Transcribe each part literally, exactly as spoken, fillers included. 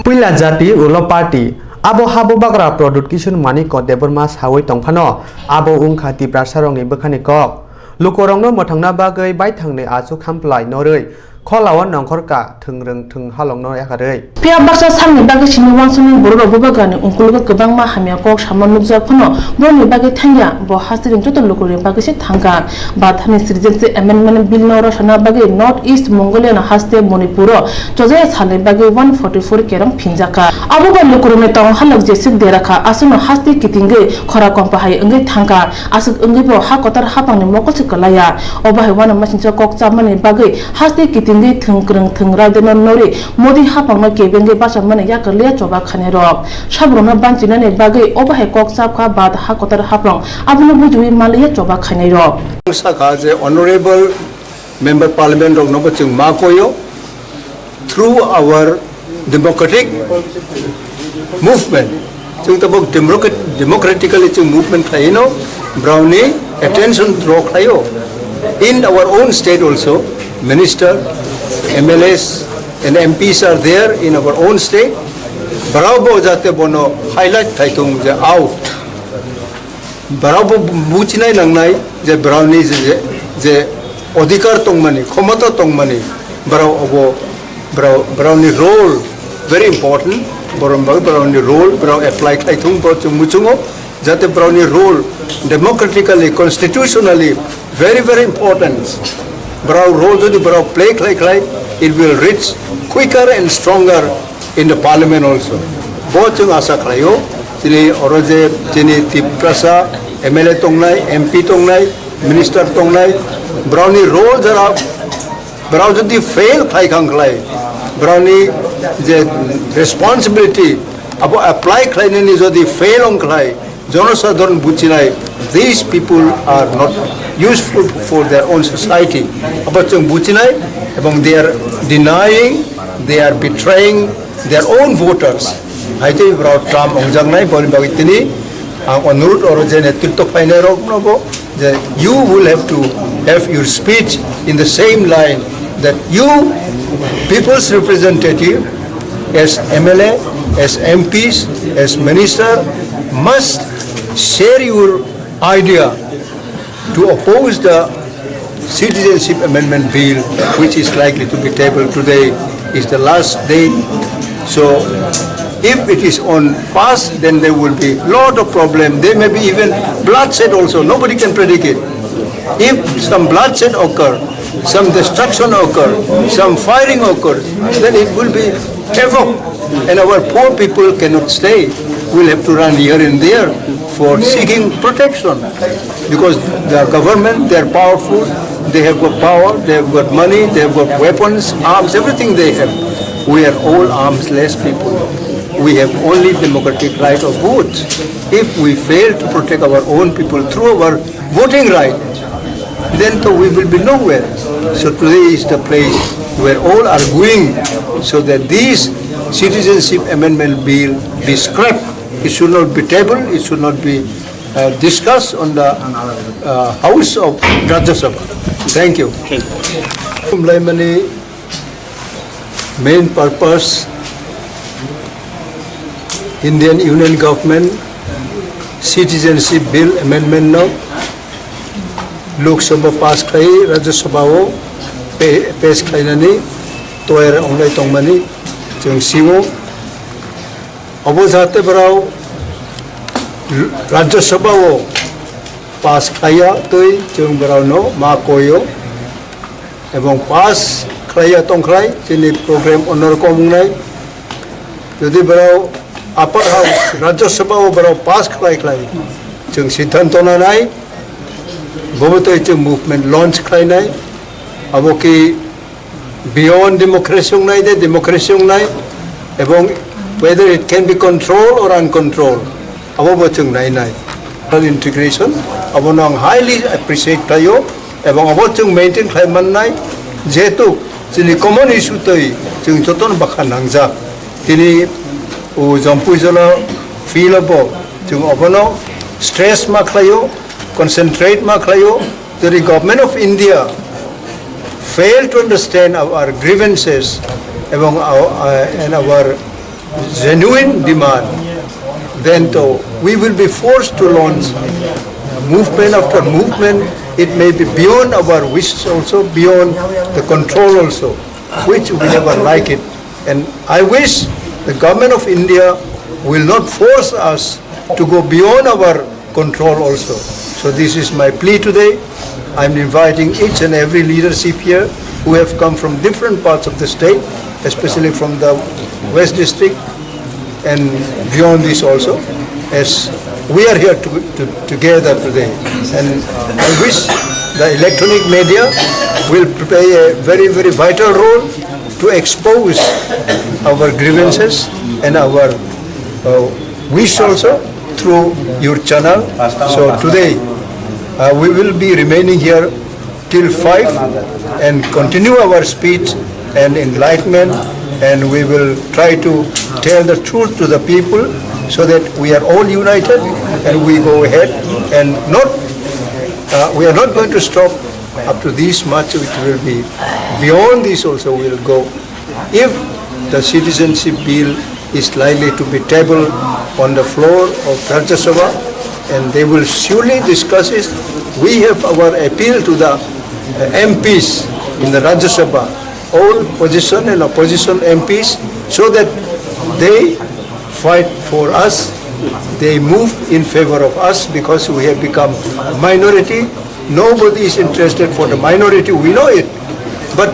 Puila jati ulo party, abo ha bubagra Pradyut Kishore Manikya Debbarma sawi tongphano, abo wngkha Tiprasarokni bwkhani kok. Lukurokno mwthangna bagwi baithangni achuk hamplai norwi, kholao nongkhorka thwngrwng thwng halokno yakarwi. Phiya baksa salni bagwi simi uansukmung bororok bubagrani ungkulugo kwbangma hamya kok sama nukjak phano, borokni bagwi thangya, bo hasteni joto lukurokni bagwi se thangkha. Bathani Citizenship Amendment Bill no rwsana bagwi North East Mongolia no haste Manipur o chojaya salni bagwi one forty four kerong phinjakha. Abo bai lukurokni tong halok jeswk derakha, aswkno haste kitingwi khora kompa hai wngwi thangkha, aswk wngwi bo ha kotor haphangni mokol se kwlaiya. Obo hai uanama singcha kok chapmani bagwi haste kitingwi thwng kwrwng thwng raideno norwi Modi haphangno kebengwi bachamani yakarliya choba khainairok. Sabrokno banchinani bagwi obo hai kok chapkha bad ha kotor haphang abono bujiwi manliya choba khainairok. Sakha je honorable member parliament rokno bo chwng ma koyo through our democratic movement. Chwng tabuk democrat-, democratically chwng movement khlaino, browni attention draw khlaio. In our own state also, minister, M L As and M Ps are there in our own state. Brao bo jate bono highlight khlaitung je out. Brao bo buchinai nangnai je brao ni je, je, je odhikar tongmani, khomota tongmani, brao obo, brao, brao ni role very important, borok ni bagwi brao ni role, brao apply khlai thung, bo chwng muchungo, jate brao ni role democratically, constitutionally very, very important. Brao role jodi brao play khlai khlai, it will reach quicker and stronger in the parliament also. Bo chwng asa khlaio, chini oro je chini Tiprasa M L A tongnai, M P tongnai, minister tongnai, brao ni role jara, brao jodi fail khlai khang khlai, brao ni je responsibility abo apply khlainani jodi fail ong khlai, jonosadharan buchinai, these people are not useful for their own society. Abo chwng buchinai, ebong they are denying, they are betraying their own voters. Haitwi brao term ongjaknai, boni bagwi tini ang onurudh oro je netritwo phainai rokno bo, that you will have to have your speech in the same line that you, people's representative, as M L A, as M Ps, as minister, must share your idea to oppose the Citizenship Amendment Bill, which is likely to be tabled today, is the last day. So, if it is on pass, then there will be lot of problem. There may be even bloodshed also. Nobody can predict it. If some bloodshed occur, some destruction occur, some firing occurs, then it will be havoc. And our poor people cannot stay. We'll have to run here and there for seeking protection. Because the government, they are powerful, they have got power, they have got money, they have got weapons, arms, everything they have. We are all armless people. We have only democratic right of vote. If we fail to protect our own people through our voting right, then to we will be nowhere. So today is the place where all are going so that this Citizenship Amendment Bill be scrapped. It should not be tabled, it should not be uh, discussed on the uh, House of Rajya Sabha. Thank you. Khumlaimani main purpose, Indian Union Government Citizenship Bill Amendment no Lok Sabha pass khlai, Rajya Sabha o pe-, pass khlainani toyar onglai tongmani chwng sio. Obo jate borok Rajya Sabha o pass khlaiya twi chwng borokno ma koio. Ebong pass khlaiya tongkhlai chini program onorkom wngnai. Jodi borok Upper House, Rajya Sabha o borok pass khlai khlai chwng siddhanto nanai, bobo twi chwng movement launch khlainai. Abo ki beyond democracy wngnai de, democracy wngnai, ebong whether it can be controlled or uncontrolled, abo bo chwng nainai. Integration, abono ang highly appreciate khlaio, ebong abo chwng maintain khlai mannai, jehetu chini common issue twi chwng jotono bwkha nangjak. Tini o Jampui Jola field o bo chwng abono stress ma khlaio, concentrate ma khlaio, jodi Government of India fail to understand our grievances ebong our, uh, and our genuine demand, then to, we will be forced to launch movement after movement. It may be beyond our wishes also, beyond the control also, which we never like it. And I wish the government of India will not force us to go beyond our control also. So this is my plea today. I'm inviting each and every leadership here who have come from different parts of the state, especially from the West District and beyond this also, as we are here to, to, together today. And I wish the electronic media will play a very, very vital role to expose our grievances and our uh, wish also through your channel. So today, uh, we will be remaining here till five and continue our speech and enlightenment, and we will try to tell the truth to the people so that we are all united and we go ahead and not, uh, we are not going to stop up to this much, it will be beyond this also we will go. If the citizenship bill is likely to be tabled on the floor of Rajya Sabha, and they will surely discuss it, we have our appeal to the uh, M Ps in the Rajya Sabha, all position and opposition M Ps, so that they fight for us, they move in favor of us because we have become minority. Nobody is interested for the minority, we know it. But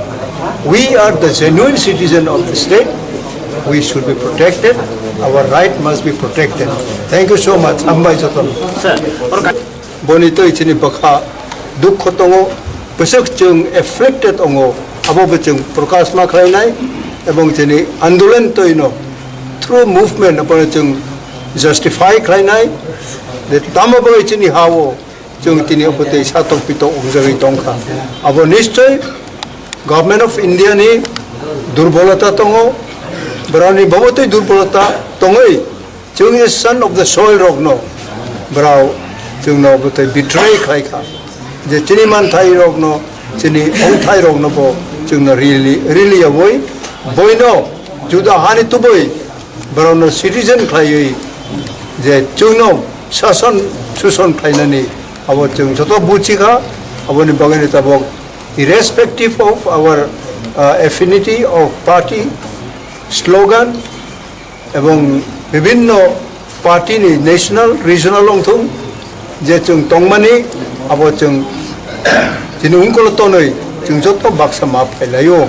we are the genuine citizen of the state. We should be protected. Our right must be protected. Thank you so much. Hambai jotono. Boni twi chini bwkha dukho tongo, bwswk chwng afflicted tongo, abo bo chwng prokash ma khlainai, ebong chini andolan twi no through movement abo chwng justify khlainai, de tamo bagwi chini ha-o chwng tini abo tei satok pitok wngjagwi tongkha. Abo nischoi Government of India ni durbolota tongo, borokni babo tei durbolota tongwi chwng je son of the soil rokno borok chwngno abo tei betray khlai kha, je chini manthai rokno, chini ongthai rokno bo chwngno rili, rili yawi boino juda hani tubui borokno citizen khlaiwi je chwngno sason suson khlainani abo chwng joto buchi kha. Aboni bagwino tabok irrespective of our uh, affinity of party slogan ebong bibhinno party ni national regional wngthung je chwng tongmani abo chwng chini ungkolo tonwi chwng joto baksa ma phailaio.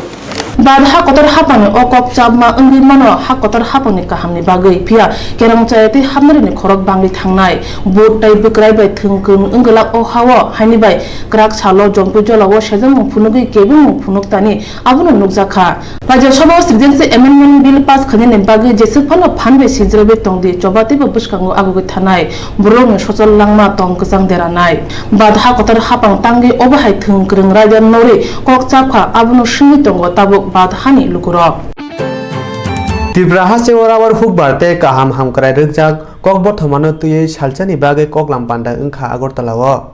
Bad ha kotor hapangni o kok chapma wngwi mano, ha kotor hapangni kahamni bagwi. Phiya kerong chaya tei hapnarini khorok bangwi thangnai. Bud tei bwkrai bai thwng kwrwng wngwlak o ha-o, haini bai kwrak salo Jompuijolao sejakmung phunugwi kebengmung phunuk tani abono nukjakha. Rajya Sabha o Citizenship Amendment Bill pass khainani bagwi jeswk phano phan bai sijrwgwi tongdi, choba teibo bwskango agugwi thanai. Borokni sochol langma tong kwchang deranai. Bad ha kotor hapang tangwi obo hai thwng kwrwng raida norwi kok chapkha, abono swngwi tongo tabuk bad hani lukurok. Tripura hasteo rubber hukbar tei kaham hamkrai rwkjak kok bothomano twiwi salsani bagwi koklam panda wngkha Agartala-o.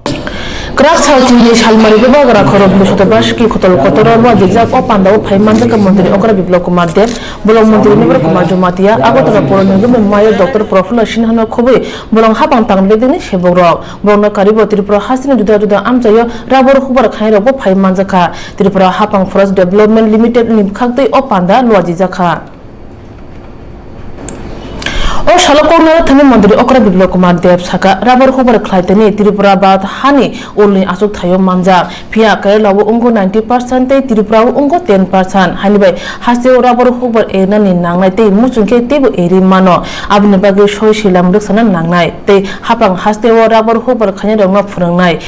Kwrak sal chini salmari bubagra khoroknwi sotobasiki khotol kotoro luajijak o pandao phai manjakha montri okra Biplab Kumar Deb, bolong montri Nibor Kumar Jamatia, Agartala poro nungwi mayor Doctor Prafulla Sinhano khobwi bolong hapang tang bedekni sebokrok. Borokno karibo Tripura hasteni juda juda amchaio rubber hukbar khainai rokbo phai manjakha. Tripura Hapang Forest Development Limited ni bwkhaktwi o panda luajijakha. O salo koknai thani montri okra Biplab Kumar Deb saka, rubber hukbar khlai tani Tripura bad hani ulni achuk thaio manjak. Phiya Kerala o wngkha ninety percent tei Tripura o wngkha ten percent. Haini bai hasteo rubber hukbar ernani nangnai tei muchung khe teibo eri mano. Aboni bagwi soi silam rwksana nangnai tei hapang hasteo rubber hukbar khainai rokno phwrwngnai.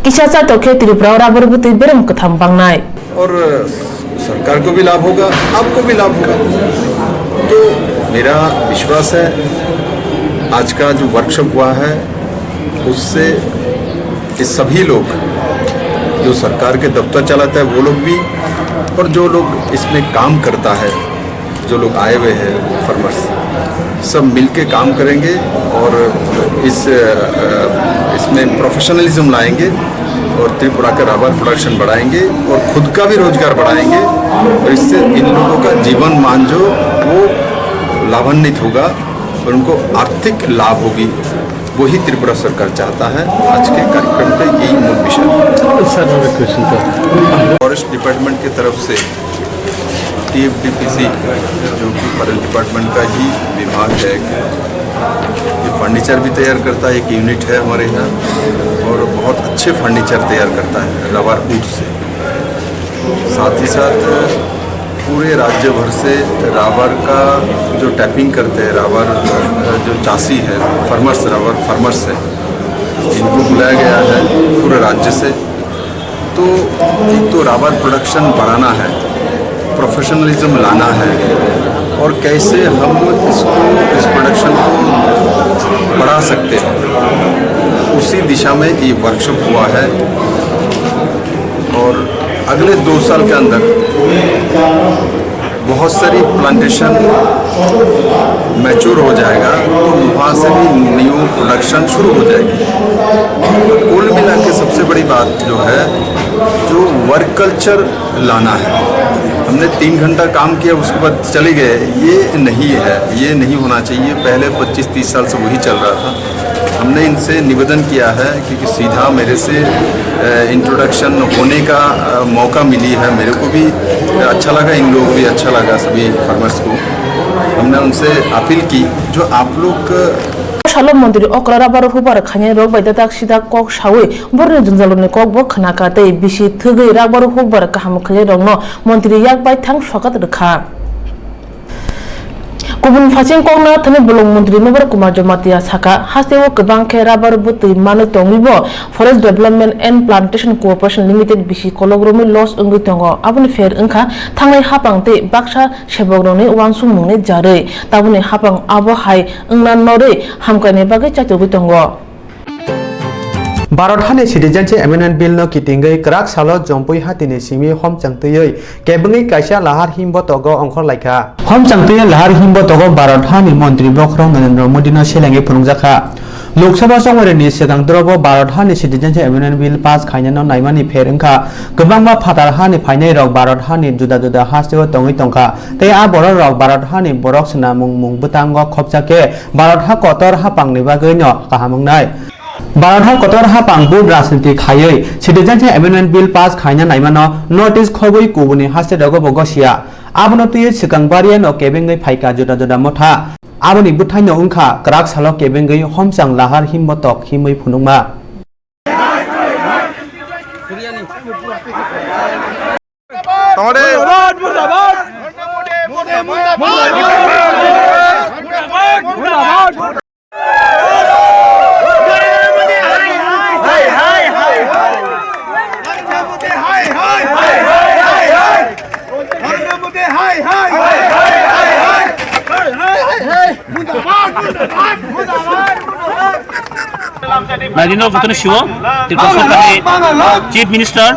Kisa chatok khe Tripura o rubber bwtwi berem kwtham bangnai. और सरकार को भी लाभ होगा, आपको भी लाभ होगा। तो मेरा विश्वास है, आज का जो वर्कशॉप हुआ है, उससे ये सभी लोग, जो सरकार के दफ्तर चलाता है, वो लोग भी, और जो लोग इसमें काम करता है, जो लोग आए हुए हैं फार्मर्स, सब मिलके काम करेंगे और इस, अ, इसमें प्रोफेशनलिज्म लाएंगे और त्रिपुरा का रबर प्रोडक्शन बढ़ाएंगे और खुद का भी रोजगार बढ़ाएंगे और इससे इन लोगों का जीवन मान जो वो लाभान्वित होगा और उनको आर्थिक लाभ होगी, वही त्रिपुरा सरकार चाहता है। आज के कार्यक्रम का यही मूल विषय है। सर, मेरा क्वेश्चन था, फॉरेस्ट डिपार्टमेंट की तरफ से टीएफडीपीसी, जो कि फॉरेस्ट डिपार्टमेंट का ही विभाग है, ये फर्नीचर भी तैयार करता है, एक यूनिट है हमारे यहाँ, और बहुत अच्छे फर्नीचर तैयार करता है रबर वुड से। साथ ही साथ पूरे राज्य भर से रबर का जो टैपिंग करते हैं, रबर, अ, जो चासी है, फर्मर्स, रबर फर्मर्स है, इनको बुलाया गया है पूरे राज्य से। तो एक तो रबर प्रोडक्शन बढ़ाना है, प्रोफेशनलिज्म लाना है, और कैसे हम इसको, इस प्रोडक्शन को बढ़ा सकते हैं, उसी दिशा में ये वर्कशॉप हुआ है। और अगले दो साल के अंदर बहुत सारी प्लांटेशन मैच्योर हो जाएगा, तो वहाँ से भी न्यू प्रोडक्शन शुरू हो जाएगी। तो कुल मिला के सबसे बड़ी बात जो है, जो वर्क कल्चर लाना है। हमने तीन घंटा काम किया, उसके बाद चले गए, ये नहीं है, ये नहीं होना चाहिए। पहले पच्चीस तीस साल से वही चल रहा था। हमने इनसे निवेदन किया है, क्योंकि सीधा मेरे से, अ, इंट्रोडक्शन होने का, अ, मौका मिली है, मेरे को भी अच्छा लगा, इन लोगों को भी अच्छा लगा, सभी फार्मर्स को। हमने उनसे अपील की, जो आप लोग Salo montri okra rubber hukbar khainai rok bai dadak sidak kok sawi borni jwngjalo ni kok bo khna ka tei bisi thwgwi rubber hukbar kaham khlai rokno montri yak bai thang sokat rwkha. Kubun phaising kokna thani bolong montri Mevar Kumar Jamatia saka, hasteo kwbang khe rubber bwtwi manwi tongwi bo Forest Development and Plantation Corporation Limited bisi kolok romwi loss wngwi tongo. Aboni pher wngkha thangnai hapang tei baksa sebok rokni uansukmungni jarwi. Tabukni hapang abo hai wngna norwi hamkraini bagwi chaitogwi tongo. Bharat hani Citizenship Amendment Bill no kitingwi kwrak salo Jompui hatini simi homchang twiwi kebengwi kaisa lahar himbotogo ongkhor laikha. Homchang twiwi lahar himbotogo Bharat hani montri bokhorok Narendra Modi no selengwi phunukjakha. Lok Sabha chongmani swkang dorobo Bharat hani Citizenship Amendment Bill pass khainano naimani pher wngkha. Kwbangma phatar hani phainai rok Bharat hani juda juda hasteo tongwi tongkha. Tei a borok rok Bharat hani borok swnamung mung bwtango khopsa khe Bharat ha kotor hapangni bagwi no kaham wngnai. Bharat ha kotor hapang vote rajniti khaiwi Citizenship Amendment Bill pass khaina naimano notice khogwi kubuni haste rogo bo gosia. Abono twiwi swkang baria no kebengwi phaikha juda juda motha. Aboni bwthaino wngkha kwrak salo kebengwi homchang lahar himbotok himwi phunukma. Tongode. Naidi no jotono siwo, Tripura Sorkarni Chief Minister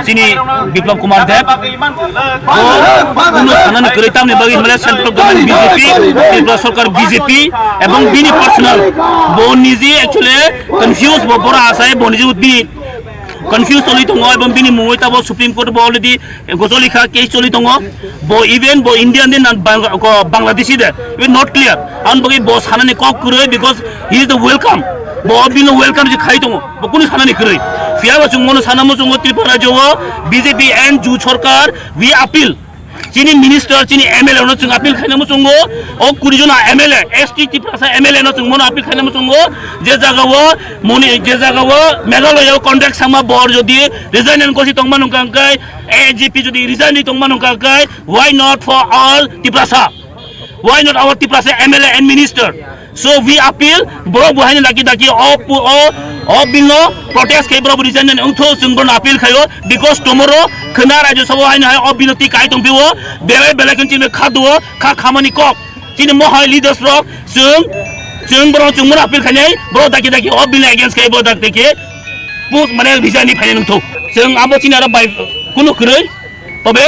chini Biplab Kumar Deb, bo kuno sanani kwrwi tamni bagwi hwnle Central Government B J P, Tripura Sorkar B J P, ebong bini personal, bo niji actually confuse, bo bora asai, bo niji bini confuse tongwi tongo, ebong bini mungwi tabo Supreme Court bo already gojoli kha, case choli tongo. Bo even bo Indian de na Bang-, ko Bangladeshi de, even not clear. Ang bagwi bo sanani kok kwrwi because he is the welcome. Bo bini welcome je khai tongo. Bo kunu sanani kwrwi. Phiya bo chwng mono sana muchungo Tripura rajyo o B J P and Ju Sorkar, we appeal. Chini minister, chini M L A no chwng appeal khaina muchungo. O kuri jona M L A, S T Tiprasa M L A no chwng mono appeal khaina muchungo. Je jaga o moni, je jaga o Meghalaya o contract sama bor jodi resign and gosi tongma nungkha kai, A G P jodi resign ni tongma nungkha kai, why not for all Tiprasa? Why not our Tiprasa M L A and minister? So we appeal, borok bo haino daki daki o pu-, o, o bill no protest khai borok bo resign ni wngtho, chwng bono appeal khaio, because tomorrow khwna Rajya Sabha haino hai o bill no twi kai tongphio, belai belai khe chini kha duo, kha khamani kok. Chini mohai leaders rok, chwng, chwng borok chwng bono appeal khainai, borok daki daki o bill ni against khai borok daki daki, pus mane resign ni phainai wngtho. Chwng abo chini aro bai kunu kwrwi, tobe,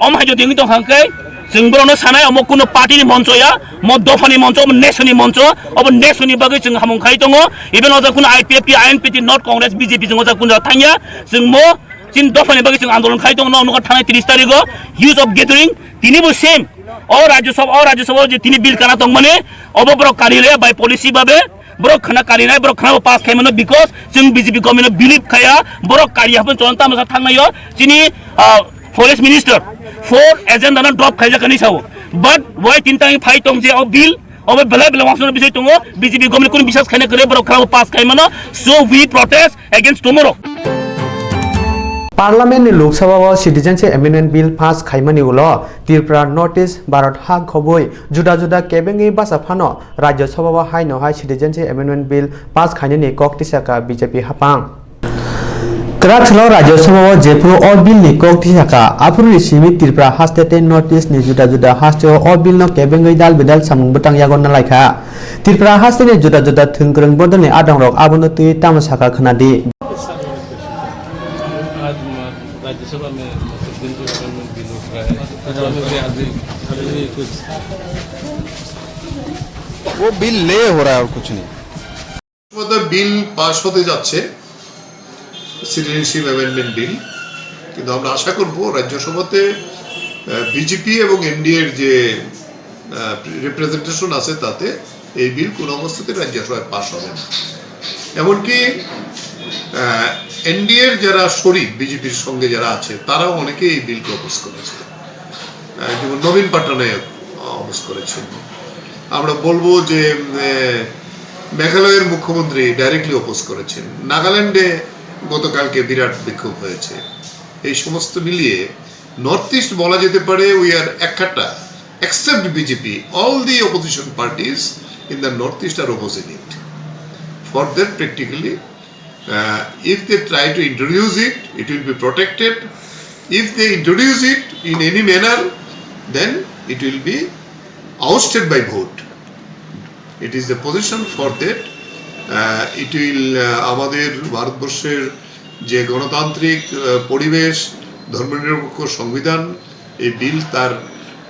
Om hai jodi wngwi tongkha hwnkhe, chwng borokno sanai, omo kuno party ni moncho ya, mo dopha ni moncho, omo nation ni moncho, obo nation ni bagwi chwng hamung khai tongo. Even o jaga kuno I P F T, I N P T, not Congress, B J P chwng o jaga kuno jaga thangya, chwng mo Chini dophani bagwi chwng andolon khai tongo, nok nokha thanai tris tarigo, huge of gathering, tini bo same. O Rajya Sabha, o Rajya Sabha je tini bill kana tongmani, obo borok kari le by policy babe, borok khana kari nai, borok khana bo pass khai mano, because chwng B J P government o believe khaya, borok kari haphano chwng tamasa thangnaio, chini, ah, forest minister, four agenda no drop khaijak hinwi sao. But why tin tang phai tong je o bill, obo belai belai wangsano bisai tongo, B J P government kunu bisas khaina kwrwi borok khana bo pass khai mano, so we protest against tomorrow. Parliament ni Lok Sabha o Citizenship Amendment Bill pass khaimani ulo Tripura North East Bharat ha khobwi juda juda kebengwi basa phano Rajya Sabha o haino hai Citizenship Amendment Bill pass khainani kok tisaka B J P hapang. Kwrak salo Rajya Sabha o jephuru o bill ni kok tisaka, aphuru ni simi Tripura haste tei North East ni juda juda haste o o bill no kebengwi dal bidal samung bwtang yago nalaikha. Tripura haste ni juda juda thwng kwrwng bodol ni adong rok abono twi tamo saka khwnadi. आज म-, राज्यसभा में तीन सौ छप्पन में बिल उठ रहा है। तो हमें भी आज भी, अभी भी कुछ वो बिल ले हो रहा है और कुछ नहीं। মতো বিল পাস হতে যাচ্ছে, সিটিজেনশিপ অ্যামেন্ডমেন্ট বিল। কিন্তু আমরা আশা করব রাজ্যসভাতে, আহ, বিজেপি এবং এনডিএর যে, আহ, রিপ্রেজেন্টেশন আছে, তাতে এই বিল কোনো অবস্থাতে রাজ্যসভায় পাস হবে না। এমনকি, আহ, এনডিএর যারা শরিক, বিজেপির সঙ্গে যারা আছে, তারাও অনেকে এই বিলকে অপোজ করেছে। আহ, যেমন নবীন পটনায়ক অপোজ করেছেন। আমরা বলবো যে, উম, আহ, মেঘালয়ের মুখ্যমন্ত্রী ডাইরেক্টলি অপোজ করেছেন। নাগাল্যান্ডে গতকালকে বিরাট বিক্ষোভ হয়েছে। এই সমস্ত মিলিয়ে নর্থ ইস্ট বলা যেতে পারে, we are একটা, except BJP, all the opposition parties in the north east are opposing it. For that, practically, uh, if they try to introduce it, it will be protected. If they introduce it in any manner, then it will be ousted by vote. It is the position for that. Uh, it will, uh, আমাদের ভারতবর্ষের যে গণতান্ত্রিক, আহ, পরিবেশ, ধর্মনিরপেক্ষ সংবিধান, এই বিল তার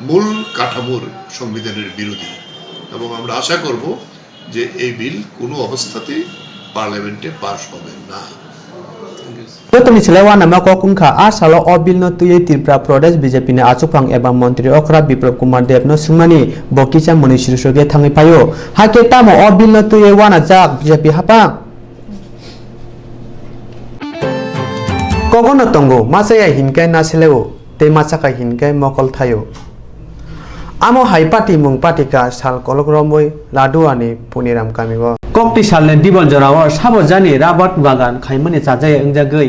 মূল কাঠামোর সংবিধানের বিরোধী। এবং আমরা আশা করব যে এই বিল কোনো অবস্থাতেই পার্লামেন্টে পাস হবে না। Jotoni chwlai uanama kok wngkha, a salo o bill no twiwi Tripura Pradesh B J P ni achukphang eba montri okra Biplab Kumar Deb no swngmani, bo kisa mwnwi sirisuge thangwi phaio. Hakhe tamo o bill no twiwi uanajak B J P haphang? Kogono tongo, machaya hinkhe naseleo, tei machakha hinkhe mokol thaio. Amo hai pati mung patika sal kolok romwi Laduani Puniram kamio. Kokti salni dibol jorao sabo jani rabat bagan khaimani chajaya wngjagwi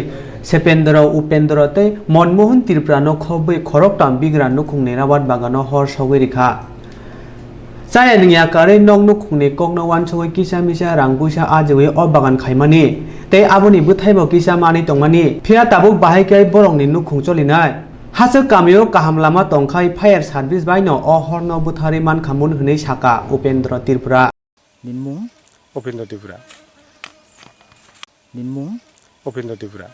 Sependro, Upendro tei Monmohon Tripurano khobwi khoroktam bigra nukhungni rabat bagano hor sogwi rikha. Chaya nungya karwi nok nukhungni kokno uansugwi kisa misa rang puisa ajiwi o bagan khaimani tei aboni bwthaibo kisa manwi tongmani. Phiya tabuk bahai khe borokni nukhung cholinai. Hachwk kamio kaham lama tongkhai fire service baino o horno bwtharwi mankha mun hwnwi saka Upendra Tripura. Ninmung? Upendra Tripura. Ninmung? Upendra Tripura.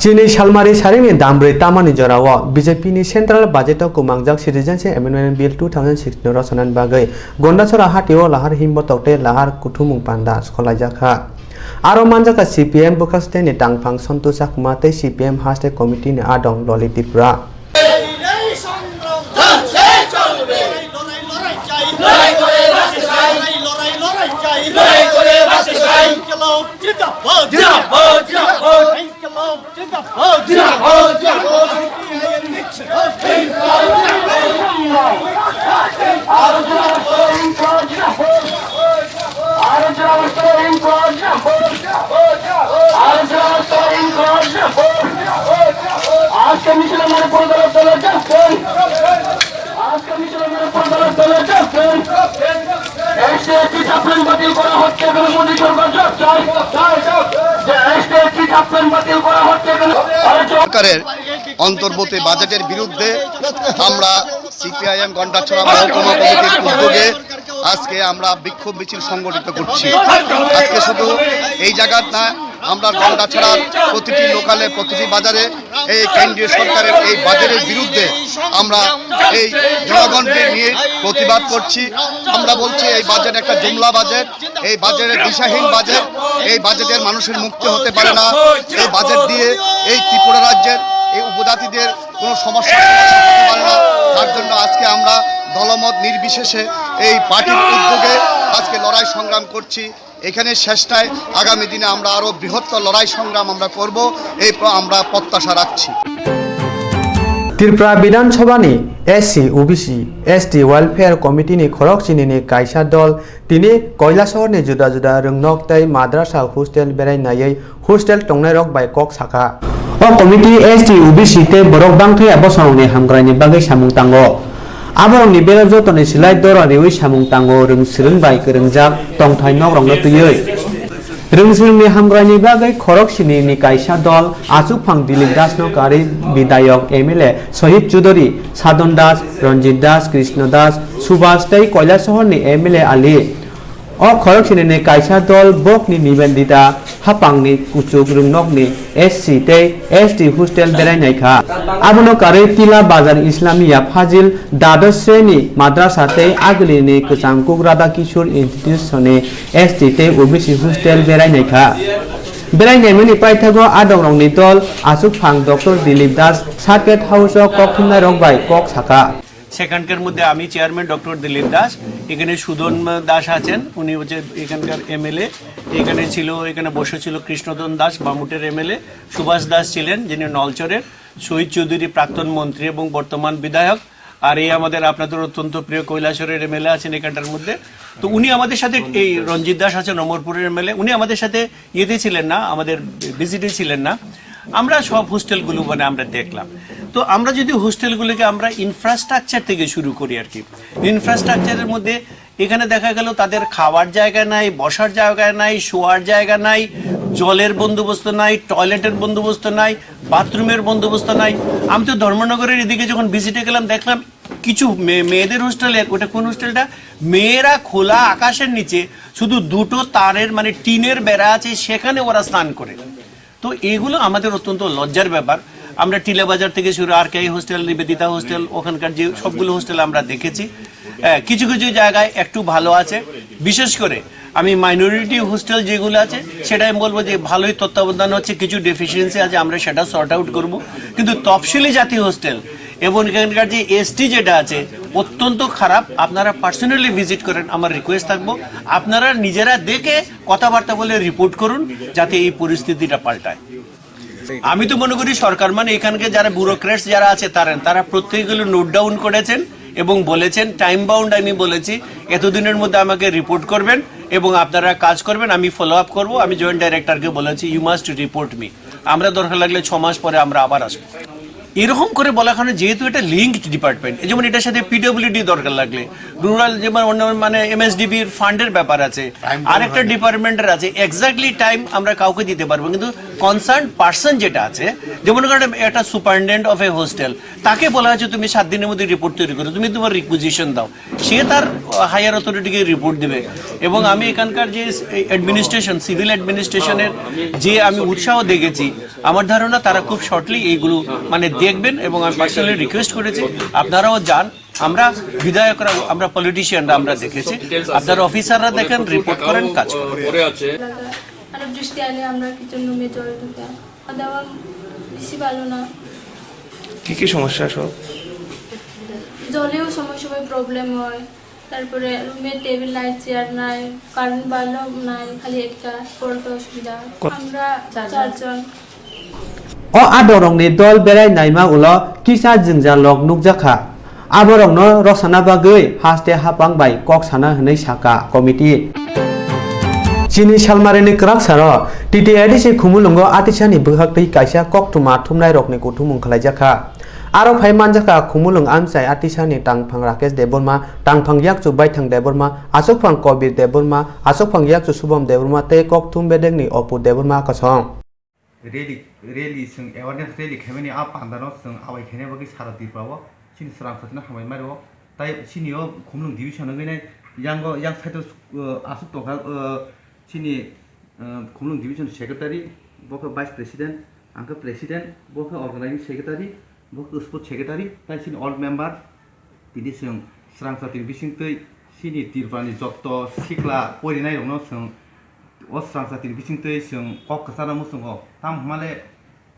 Chini salmari saringni dambrwi tamani jorao B J P ni central budget o kwmangjak Citizenship Amendment Bill two thousand sixteen no rwchanani bagwi Gondachora hatio lahar himbotok tei lahar kuthumung panda sokolaijak kha. Aro manjakha C P M bwkhasteni tangphang Santosh Chakma tei C P M haste committee ni adong Loli Tripura. আজকে মিছিল মানে পুরো দলের দলের যাচ্ছেন। আজকে মিছিল মানে পুরো দলের দলের যাচ্ছেন। এসটি এসটি সাপ্লাইন বাতিল করা হচ্ছে কেন? মোদী সরকার জবাব চাই। যে এসটি এসটি সাপ্লাইন বাতিল করা হচ্ছে কেন? আরে চল। সরকারের অন্তর্বর্তী বাজেটের বিরুদ্ধে আমরা সিপিআইএম গন্ডাছড়া মহকুমা কমিটির উদ্যোগে আজকে আমরা বিক্ষোভ মিছিল সংগঠিত করছি। আজকে শুধু এই জায়গার না, আমরা গন্ডাছড়ার প্রতিটি লোকালে, প্রতিটি বাজারে এই কেন্দ্রীয় সরকারের এই বাজেটের বিরুদ্ধে আমরা এই জনগণকে নিয়ে প্রতিবাদ করছি। আমরা বলছি এই বাজেট একটা জুমলা বাজেট, এই বাজেট দিশাহীন বাজেট। এই বাজেটের মানুষের মুক্তি হতে পারে না। এই বাজেট দিয়ে এই ত্রিপুরা রাজ্যের এই উপজাতিদের কোনো সমস্যা সমাধান হতে পারে না। তার জন্য আজকে আমরা দলমত নির্বিশেষে এই পার্টির উদ্যোগে আজকে লড়াই সংগ্রাম করছি। এখানে শেষ নয়, আগামী দিনে আমরা আরো বৃহত্তর লড়াই সংগ্রাম আমরা করব, এই প্র-, আমরা প্রত্যাশা রাখছি। Tripura Bidhan Sabha ni S C, O B C, S T Welfare Committee ni khorok chini ni kaisa dol tini Kailasahar ni juda juda rwngnok tei madrasa hostel berai naiwi hostel tongnairok bai kok sakha. O committee S T, O B C tei borok bangthaya bosongrokni hamkraini bagwi samung tango. Aborokni bero jotoni silai dora riwi samung tango rwngswrwng bai kwrwngjak tongthai nokrokno twiwi. Rwngswrwngni hamkraini bagwi khorok sinini kaisa dol achukphang Dilip Dasno karwi bidayok M L A Sohit Chudori, Sadon Das, Ranjit Das, Krishna Das, Subhas tei Kailasahar ni M L A Ali. O khorok sinini kaisa dol bokni Nibendita hapangni kuchuk rwngnokni S C tei S T hostel berai naikha. Abono karwi Tila Bazar Islamia Fazil Dados Sreni Madrasa tei Agilini Kwchangkuk Radha Kishore Institution ni S T tei O B C hostel berai naikha. Berai naimani paithago adongrokni dol achukphang Doctor Dilip Das Circuit House o kokthumnairok bai kok sakha. সেখানকার মধ্যে আমি chairman doctor Dilip দাস, এখানে সুদন দাস আছেন, উনি হচ্ছে এখানকার এমএলএ, এখানে ছিল, এখানে বসেছিল কৃষ্ণধন দাস, বামুটের এমএলএ, সুভাষ দাস ছিলেন যিনি নলচরের, শহীদ চৌধুরী প্রাক্তন মন্ত্রী এবং বর্তমান বিধায়ক, আর এই আমাদের আপনাদের অত্যন্ত প্রিয় কৈলাসহরের এমএলএ আছেন এখানটার মধ্যে। তো উনি আমাদের সাথে, এই রঞ্জিত দাস আছেন অমরপুরের এমএলএ, উনি আমাদের সাথে ইয়েতে ছিলেন না, আমাদের ভিজিটে ছিলেন না। আমরা সব হোস্টেলগুলো মানে আমরা দেখলাম। তো আমরা যদি হোস্টেলগুলোকে আমরা ইনফ্রাস্ট্রাকচার থেকে শুরু করি আর কি, ইনফ্রাস্ট্রাকচারের মধ্যে এখানে দেখা গেল তাদের খাওয়ার জায়গা নাই, বসার জায়গা নাই, শোয়ার জায়গা নাই, জলের বন্দোবস্ত নাই, টয়লেটের বন্দোবস্ত নাই, বাথরুমের বন্দোবস্ত নাই। আমি তো ধর্মনগরের এদিকে যখন ভিজিটে গেলাম, দেখলাম কিছু মেয়ে, মেয়েদের হোস্টেলের, ওটা কোন হোস্টেলটা, মেয়েরা খোলা আকাশের নিচে শুধু দুটো তারের মানে টিনের বেড়া আছে, সেখানে ওরা স্নান করে। তো এগুলো আমাদের অত্যন্ত লজ্জার ব্যাপার। আমরা টিলা বাজার থেকে শুরু, আর কে হোস্টেল, নিবেদিতা হোস্টেল, ওখানকার যে সবগুলো হোস্টেল আমরা দেখেছি। হ্যাঁ, কিছু কিছু জায়গায় একটু ভালো আছে, বিশেষ করে আমি মাইনরিটি হোস্টেল যেগুলো আছে, সেটা আমি বলবো যে ভালোই তত্ত্বাবধান হচ্ছে, কিছু ডেফিসিয়েন্সি আছে, আমরা সেটা সর্ট আউট করব। কিন্তু তফসিলি জাতি হোস্টেল এবং এখানকার যে এসটি যেটা আছে, অত্যন্ত খারাপ। আপনারা পার্সোনালি ভিজিট করেন, আমার রিকোয়েস্ট থাকবো, আপনারা নিজেরা দেখে কথাবার্তা বলে রিপোর্ট করুন, যাতে এই পরিস্থিতিটা পাল্টায়। আমি তো মনে করি সরকার মানে এখানকে যারা ব্যুরোক্রেটস যারা আছে তারা, তারা প্রত্যেকগুলো নোট ডাউন করেছেন এবং বলেছেন, টাইম বাউন্ড আমি বলেছি, এতদিনের মধ্যে আমাকে রিপোর্ট করবেন এবং আপনারা কাজ করবেন, আমি ফলো আপ করবো। আমি জয়েন্ট ডাইরেক্টরকে বলেছি, "You must report me।" আমরা দরকার লাগলে ছ মাস পরে আমরা আবার আসবো। এরকম করে বলার কারণে যেহেতু এটা লিঙ্কড ডিপার্টমেন্ট, যেমন এটার সাথে পিডব্লিউডি দরকার লাগলে, রুরাল যেমন অন্য মানে এমএসডিবির ফান্ডের ব্যাপার আছে, আরেকটা ডিপার্টমেন্টের আছে, এক্স্যাক্টলি টাইম আমরা কাউকে দিতে পারবো, কিন্তু কনসার্ন পার্সন যেটা আছে, যেমন ধরো একটা সুপারিনটেন্ডেন্ট অফ এ হোস্টেল, তাকে বলা হয়েছে তুমি সাত দিনের মধ্যে রিপোর্ট তৈরি করো, তুমি তোমার রিকুইজিশন দাও, সে তার হায়ার অথরিটিকে রিপোর্ট দিবে। এবং আমি এখানকার যে অ্যাডমিনিস্ট্রেশন, সিভিল অ্যাডমিনিস্ট্রেশনের যে আমি উৎসাহ দেখেছি, আমার ধারণা তারা খুব শর্টলি এইগুলো মানে দেখবেন এবং আমি পার্সোনালি রিকোয়েস্ট করেছি আপনারাও যান। আমরা বিধায়করা, আমরা পলিটিশিয়ানরা আমরা দেখেছি, আপনারা অফিসাররা দেখেন, রিপোর্ট করেন, কাজ করেন। আরো বৃষ্টি আইলে আমরা কিচেন রুমে জল ঢুকে, খাওয়া দাওয়া বেশি ভালো না। কি কি সমস্যা সব? জলেও সময় সময় প্রবলেম হয়, তারপরে রুমে টেবিল নাই, চেয়ার নাই, কারেন্ট বাল্বও নাই, খালি একটা, পড়তে অসুবিধা। কত- আমরা চারজন। চারজন। O adongrokni dol berai naima ulo kisa jwngjallok nukjakha. Aborokno rosana bagwi haste hapang bai kok sana hwnwi sakha committee. Chini salmarini kwraksaro T T A D C Khumulwngo atisani bwkhaktwi kaisa koktwma thumnairokni kuthumung khlaijakha. Aro phai manjakha Khumulwng amchai atisani tangphang Rakesh Debbarma, tangphang yakchu Baithang Debbarma, achukphang Kobir Debbarma, achukphang yakchu Subham Debbarma tei kokthum bedekni Opur Debbarma kosong. Rally, rally chwng awareness rally khaimani a pandano chwng abai khaina bagwi sara Tripura o chini swrang sachino hambai mario. Tai chini o Khumulwng division wngwi nai yango, yang side o, uh, aswk tongkha, uh, chini Khumulwng division secretary, bo khe vice president, ang khe president, bo khe organizing secretary, bo khe sport secretary, tai chini all member. Tini chwng srang jatini bisingtwi chini Tripurani jotto sikla porinai rokno chwng o srang jatini bisingtwi chwng kok kwcharna muchungo. Tamo hwnmale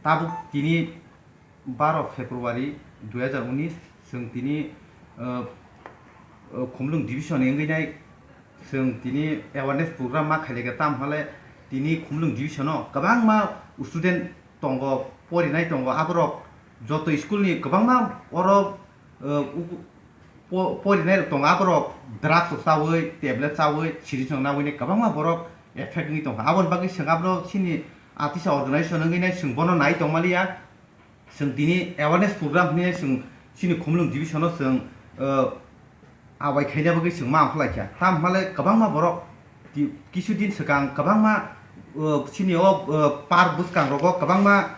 tabuk tini baro February dui hazar unis, chwng tini, uh, uh, Khumulwng division ni wngwi nai chwng tini awareness program ma khailai kha. Tamo hwnmale tini Khumulwng division o kwbangma student tongo, porinai tongo, aborok joto school ni kwbangma oro, uh, ugu-, po-, porinai rok tongo, aborok drugs rok chawi, tablet chawi, syringe rok nawi nai kwbangma borok effect wngwi tongkha. Aboni bagwi chwng abro chini atisa organization wngwi nai chwng bono nai tongmaliya. Chwng tini awareness program hinwi chwng chini Khumulwng division o chwng, uh, awai khaina bagwi chwng ma ongkha laikha. Tamo hwnmale kwbangma borok ti-, kisu din swkang kwbangma, uh, chini o, uh, park bwskang rogo kwbangma,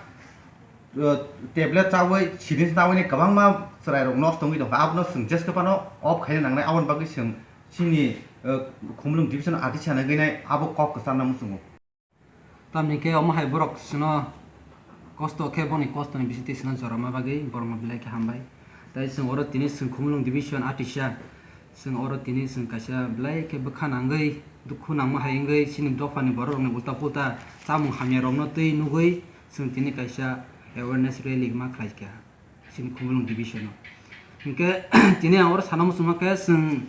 uh, tablet chawi, syringe nawi ni kwbangma chwrai rok nosto wngwi tongkha. Abono chwng jeske phano off khaina nangnai. Aboni bagwi chwng chini, uh, Khumulwng division atisa nai gwi nai abo kok kwcharna muchungo. Tamni khe omo hai borok chwngno kosto khe boni kostoni bisingtwi chwngno jorama bagwi borokno belai khe hambai. Tai chwng oro tini chwng Khumulwng division atisa, chwng oro tini chwng kaisa belai khe bwkha nangwi dukhu nangma hai wngwi chini dophani borok rokni ulta pulta chamung hamya rokno twi nugwi chwng tini kaisa awareness rally ma khlai kha. Chini Khumulwng division o. Hinkhe tini ang oro sana muchungma khe chwng,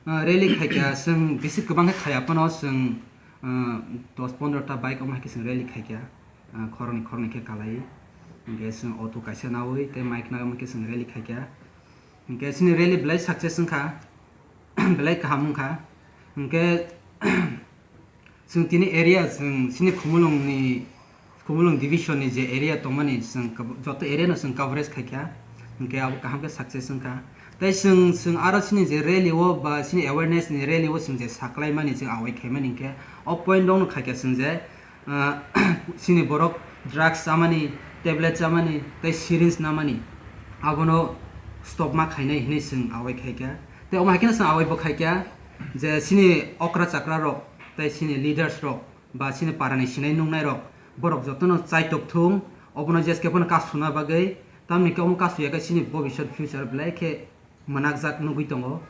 ah, rally khaikha, chwng bisi kwbang khe khaiya phano chwng, ah, dos pondro ta bike omo hai khe chwng rally khaikha, ah, khoroknwi khoroknwi khe kalai. Hinkhe chwng auto kaisa nawi tei mike nawi omo khe chwng rally khaikha. Hinkhe chini rally belai success wngkha, belai kaham wngkha. Hinkhe chwng tini area, chwng chini Khumulwngni, Khumulwng division ni je area tongmani, chwng kab-, joto area no chwng coverage khaikha, hinkhe abo kaham khe success wngkha. Tei chwng, chwng aro chini je rally o ba chini awareness ni rally o chwng je saklaimani, chwng awai khaimani hinkhe o point rok no khaikha chwng je, ah, chini borok drugs chamani, tablet chamani, tei syringe namani, abono stop ma khainai hinwi chwng awai khaikha. Tei omo hai kheno chwng awai bo khaikha je chini okra chakra rok tei chini leaders rok ba chini parani sinai nungnai rok, borok jotono chaitok thung, obono jeske phano kasuna bagwi, tamni khe omo kasuya khe chini bobiswt future belai khe mwnakjak nugwi tongo.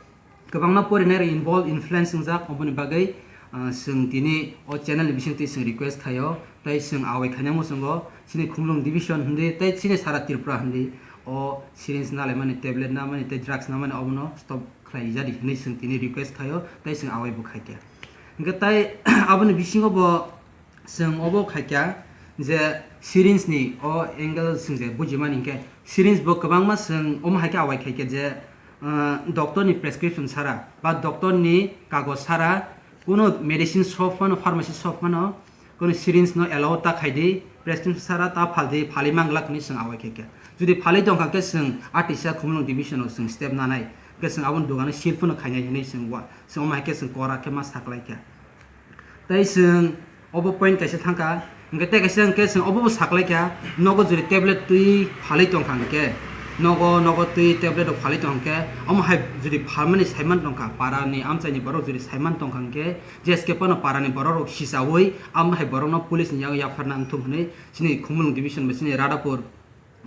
Kwbangma porinai rok involve, influence wngjak, oboni bagwi, ah, chwng tini o channel ni bisingtwi chwng request khaio, tei chwng awai khaina muchungo chini Khumulwng division hwnwi tei chini sara Tripura hwnwi o syringe nalaimani, tablet namani tei drugs namani obono stop khlai jadi hinwi chwng tini request khaio, tei chwng awai bo khaikha. Hinkhe tai aboni bisingo bo chwng obo khaikha je syringe ni o angle chwng je bujimani hinkhe syringe bo kwbangma chwng omo hai khe awai khaikha je, ah, doctor ni prescription sara ba doctor ni kagoj sara kuno medicine shop phano, pharmacy shop phano kuno syringe no allow ta khaidi, prescription sara ta phaldi, phalwi manglak hinwi chwng awai khaikha. Jodi phalwi tongkha khe chwng atisa Khumulwng division o chwng step nanai, khe chwng aboni dogano seal phano khainai hinwi chwng wa-, chwng omo hai khe chwng kora khe ma saklaikha. Tei chwng obo point kaisa thangkha, hinkhe tei kaisa hinkhe chwng obo bo saklaikha, nogo jodi tablet twi phalwi tongkha hinkhe, nogo, nogo twi tablet rok phalwi tongkha hinkhe, omo hai jodi phalmani saiman tongkha, para ni amchai ni borok jodi saiman tongkha hinkhe, jeske phano para ni borok rok sichaui, amo hai borok no police ni yago yapharna wngthung hinwi chini Khumulwng division bai chini Radhapur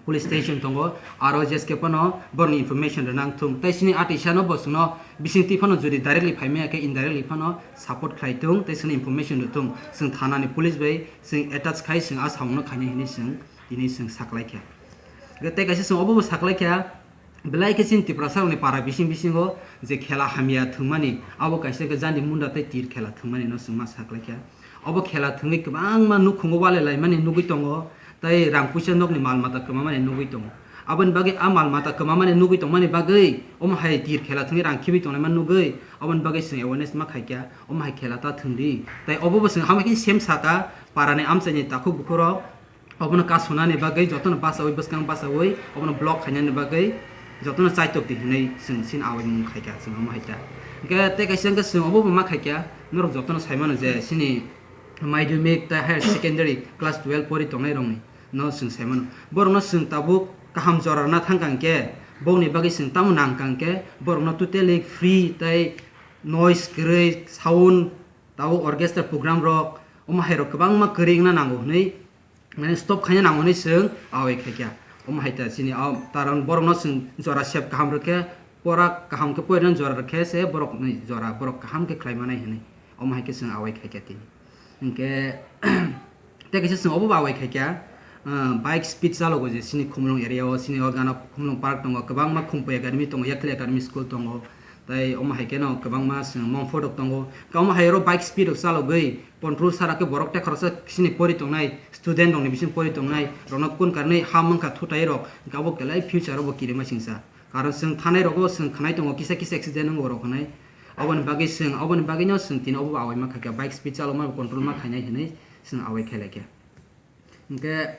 police station tongo, aro jeske phano borokni information rwna wngthung. Tei chini atisa no bo chwngno bisingtwi phano jodi directly phaimaya khe indirectly phano support khlai thung tei chwngno information rwthung. Chwng thana ni police bai chwng attach khai chwng a samung no khainai hinwi chwng tini chwng saklaikha. Tei kaisa chwng obo bo saklaikha, belai khe chini Tiprasa rokni para bising bisingo je khela hamya thwngmani, abo kaisa khe jani munda tei tir khela thwngmani no chwng ma saklaikha. Obo khela thwngwi kwbangma nukhungo walai laimani nugwi tongo, tei rang puisa nokni mal mata kwmamani nugwi tongo. Aboni bagwi a mal mata kwmamani nugwi tongmani bagwi omo hai tir khela thwngwi rang khibwi tonglaima nugwi, oboni bagwi chwng awareness ma khaikha, omo hai khela ta thwngdi. Tei obo bo chwng hamya khe sem saka, parani amchaini takhuk bukhurok obono kasunani bagwi, jotono bachaui, bwskang bachaui obono block khainani bagwi jotono chaitok di hinwi chwng chini awaimung khaikha chwng omo hai kha. Hinkhe tei kaisa hinkhe chwng obo bo ma khaikha, norok jotono saimano je chini madhyamik tei higher secondary class twelve pori tongnai rokni no chwng saimano. Borokno chwng tabuk kaham jora rwna thangkha hinkhe, bokni bagwi chwng tamo nangkha hinkhe, borokno totally free tei noise kwrwi, sound, tabuk orchestra program rok, Omo hai rok kwbangma kwrwi wngna nango hwnwi, mane stop khaina nango hwnwi chwng awai khaikha. Omo hai ta chini o taron borokno chwng jora sep kaham rwkhe, pora kaham khe poirwno jora rwkhe se borokni jora borok kaham khe khlai manai hwnwi. Omo hai khe chwng awai khaikha tini. Hinkhe tei kaisa chwng obo bo awai khaikha, ah, bike speed chalogo je chini Khumulwng area o, chini o gana Khumulwng park tongo, kwbangma Khumpui Academy tongo, Yakhli Academy school tongo, tei omo hai kheno kwbangma chwng mong photok tongo. Omo hai oro bike speed rok chalogwi control sara khe borok tei khoroksa chini pori tongnai student rokni bising pori tongnai rokno kun karnwi ha mankha thutai rok, hinkhe abo belai future o bo kirima singsa. Karon chwng thanai rogo chwng khwnai tongo, kisa kisa accident wngo rok hwnwi. Oboni bagwi chwng, oboni bagwino chwng tini obo awai ma khaikha, bike speed chalokma control ma khainai hwnwi chwng awai khailaikha. Hinkhe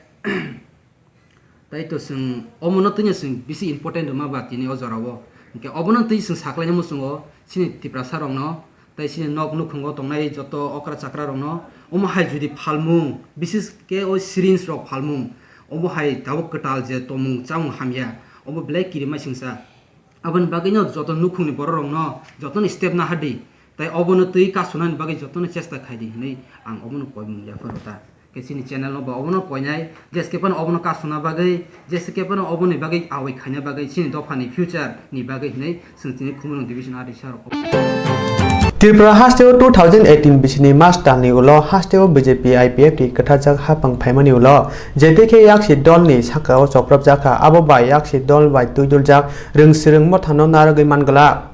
tei to chwng omono twino chwng bisi important rwma ba tini o jorao. Hinkhe obono twi chwng saklaina muchungo chini Tiprasa rokno, tei chini nok nukhungo tongnai joto okra chakra rokno omo hai jodi phalmung, bises khe o syringe rok phalmung, omo hai tabuk kwtal je tongmung chamung hamya, omo belai kirima singsa. Aboni bagwino joto nukhungni borok rokno jotono step nahardi, tei obono twi kasunani bagwi jotono chesta khaidi hwnwi ang obono koimung yapharo ta. Khe chini channel no bo obono koinai, jeskhe phano obono kasuna bagwi, jeskhe phano oboni bagwi awai khaina bagwi chini dophani future ni bagwi hwnwi chwng chini Khumulwng division R D C rok. Tripura hasteo two thousand eighteen bisini March talni ulo hasteo B J P I P F T kwtharjak hapang phaimani ulo J T K yaksi dolni sakao chopropjakha, abo bai yaksi dol bai twiduljak rwngswrwng mothano narwgwi man glak.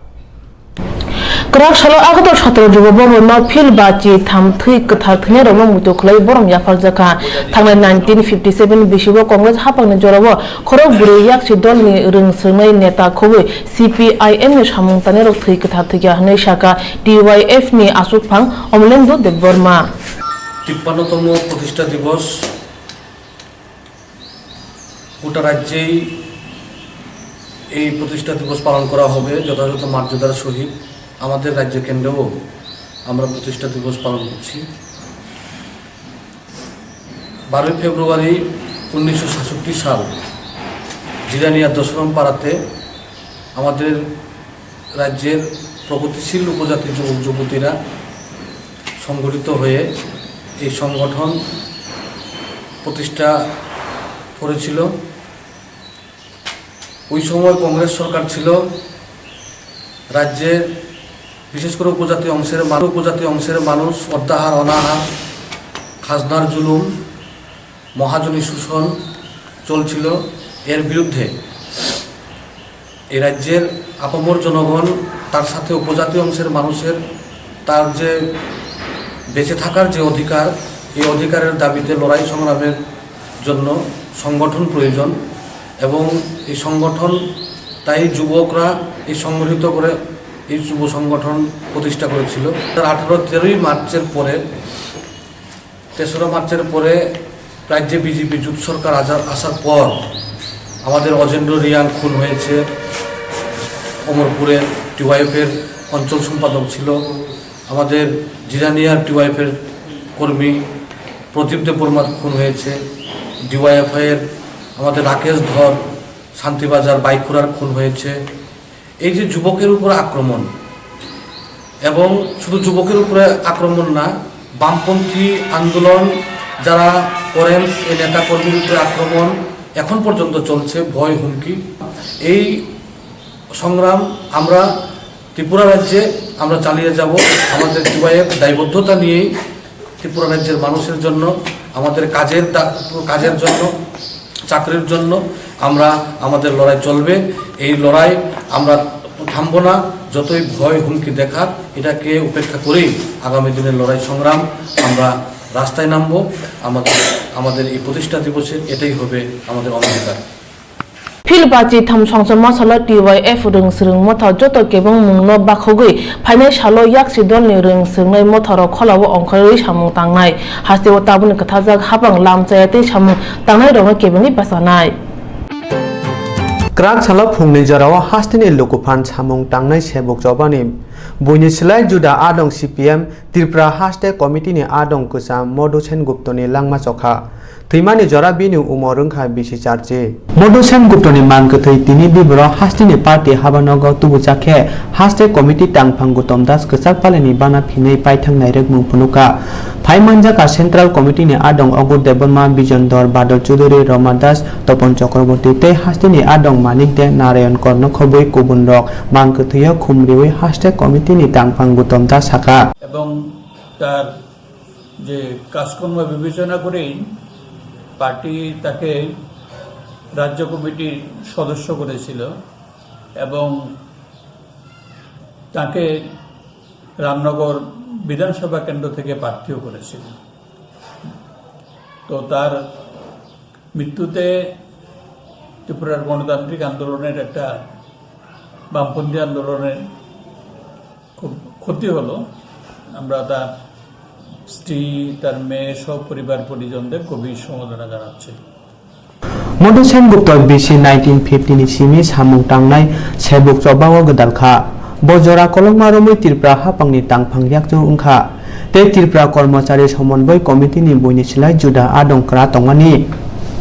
Kwrak salo Agartala sotro Juba Bhavan no phil bachi tham thwi kwthar thwinairokno muitu khwlai borom yapharjakha. Thangnai nineteen fifty seven bisibo Congress haphangni jorao khorok bwrwi yaksi dolni rwngswrwngnai neta khobwi C P I M ni samung tangnai rok thwi kwthar thwikha hwnwi sakha T Y F ni achukphang Omolendu Debbarma. তিপ্পান্নতম প্রতিষ্ঠা দিবস গোটা রাজ্যেই এই প্রতিষ্ঠা দিবস পালন করা হবে যথাযথ মর্যাদার সহিত। আমাদের রাজ্য কেন্দ্রেও আমরা প্রতিষ্ঠা দিবস পালন করছি। বারোই ফেব্রুয়ারি উনিশশো সাতষট্টি সাল জিরানিয়া দশরম পাড়াতে আমাদের রাজ্যের প্রগতিশীল উপজাতি যুবক যুবতীরা সংগঠিত হয়ে এই সংগঠন প্রতিষ্ঠা করেছিল। ওই সময় কংগ্রেস সরকার ছিল। রাজ্যের বিশেষ করে উপজাতি অংশের মানু-, উপজাতি অংশের মানুষ অত্যাহার, অনাহার, খাজনার জুলুম, মহাজনী শোষণ চলছিল। এর বিরুদ্ধে এই রাজ্যের আপামর জনগণ, তার সাথে উপজাতি অংশের মানুষের তার যে বেঁচে থাকার যে অধিকার, এই অধিকারের দাবিতে লড়াই সংগ্রামের জন্য সংগঠন প্রয়োজন এবং এই সংগঠন, তাই যুবকরা এই সংগঠিত করে এই যুব সংগঠন প্রতিষ্ঠা করেছিল। আঠারো তেরোই মার্চের পরে, তেসরা মার্চের পরে রাজ্যে বিজেপি জোট সরকার আসার, আসার পর আমাদের অজেন্দ্র রিয়াং খুন হয়েছে, অমরপুরের টিওয়াইএফের অঞ্চল সম্পাদক ছিল। আমাদের জিরানিয়ার টিওয়াইএফের কর্মী প্রদীপ দেববর্মার খুন হয়েছে, ডিওয়াইএফআইয়ের আমাদের রাকেশ ধর শান্তিবাজার বাইখুড়ার খুন হয়েছে। এই যে যুবকের উপর আক্রমণ, এবং শুধু যুবকের উপরে আক্রমণ না, বামপন্থী আন্দোলন যারা করেন, এই নেতাকর্মীর উপরে আক্রমণ এখন পর্যন্ত চলছে, ভয়, হুমকি। এই সংগ্রাম আমরা ত্রিপুরা রাজ্যে আমরা চালিয়ে যাব। আমাদের টিওয়াইএফ দায়বদ্ধতা নিয়েই ত্রিপুরা রাজ্যের মানুষের জন্য, আমাদের কাজের দা-, কাজের জন্য, চাকরির জন্য আমরা, আমাদের লড়াই চলবে। এই লড়াই আমরা থামবো না। যতই ভয় হুমকি দেখাক, এটাকে উপেক্ষা করেই আগামী দিনের লড়াই সংগ্রাম আমরা রাস্তায় নামবো। আমাদের, আমাদের এই প্রতিষ্ঠা দিবসের এটাই হবে আমাদের অঙ্গীকার। Phil bachi tham songchorma salo T Y F rwngswrwng motha joto kebengmungno bakhogwi phainai salo yaksi dolni rwngswrwngnai motharok kholao ongkhorwi samung tangnai. Hasteo tabukni kwtharjak hapang lam chaya tei samung tangnairokno kebengwi bachanai. Kwrak salo phungni jorao hasteni lukuphan samung tangnai sebuk chobani Buini slai juda adong C P M Tripura Haste Committee ni adong kwcham Madhu Sen Gupta ni langma chokha. Thwimani jora bini umor wngkha bisi charchi. Madhu Sen Gupta ni mang kwthwi tini biboro haste ni party habanogo tubujak khe Haste Committee tangphang Gautam Das kwchak pale ni bana phinwi paithang nairwkmung phunukha. Phai manjakha Central Committee ni adong Agur Debbarma, Bijon Dhor, Badal Chudhury, Rama Das, Topon Chakraborty tei haste ni adong Manik De, Narayan Kor no khobwi kubun rok mang kwthwi o khum riwi Haste Committee ni tangphang Gautam Das sakha. এবং তার যে কাজকর্ম বিবেচনা করেই পার্টি তাকে রাজ্য কমিটির সদস্য করেছিল এবং তাকে রামনগর বিধানসভা কেন্দ্র থেকে প্রার্থীও করেছিল। তো তার মৃত্যুতে ত্রিপুরার গণতান্ত্রিক আন্দোলনের একটা, বামপন্থী আন্দোলনের খুব ক্ষতি হলো। আমরা তার স্ত্রী, তার মেয়ে সহ পরিবার পরিজনদের গভীর সমবেদনা জানাচ্ছি। Madhu Sen Gupta bisi nineteen fifty ni simi samung tangnai sebuk choba o gwdal kha. Bo jora kolokma romwi Tripura haphang ni tangphang yakchu wngkha. Tei Tripura Kormachari Somonboi Committee ni buini slai juda adong kwra tongmani.